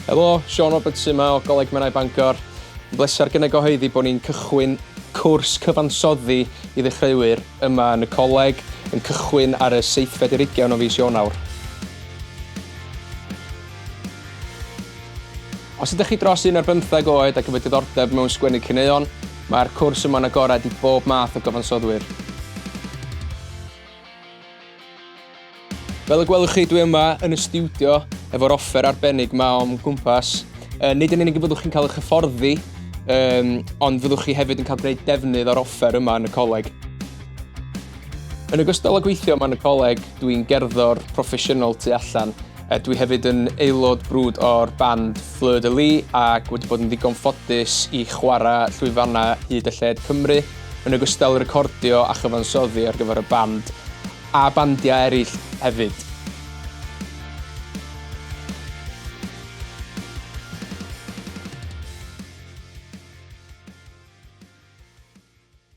Helo, Sean Roberts yma o Goleg Menai Bangor. Yn bleser gyda gyhoeddi bod ni'n cychwyn cwrs cyfansoddi i ddechreuwyr yma yn y coleg, yn cychwyn ar y seithfed ar hugain o fis Ionawr. Os ydych chi dros un ar bymtheg oed ac efo diddordeb mewn sgwennu caneuon, mae'r cwrs yma'n agored i bob math o gyfansoddwyr. Fel y gwelwch chi, dwi yma yn y stiwdio efo'r offer arbennig ma o'm gwmpas. Uh, nid yn unig y byddwch chi'n cael eich hyfforddi, um, ond fyddwch chi hefyd yn cael gwneud defnydd o'r offer yma yn y coleg. Yn ogystal â gweithio yma yn y coleg, dwi'n gerddor proffesiynol tu allan. E, dwi hefyd yn aelod brwd o'r band Fleur de Lis ac wedi bod yn ddigon ffodus i chwarae llwyfannau hyd y lled Cymru, yn ogystal â recordio a chyfansoddi ar gyfer y band a bandiau eraill hefyd.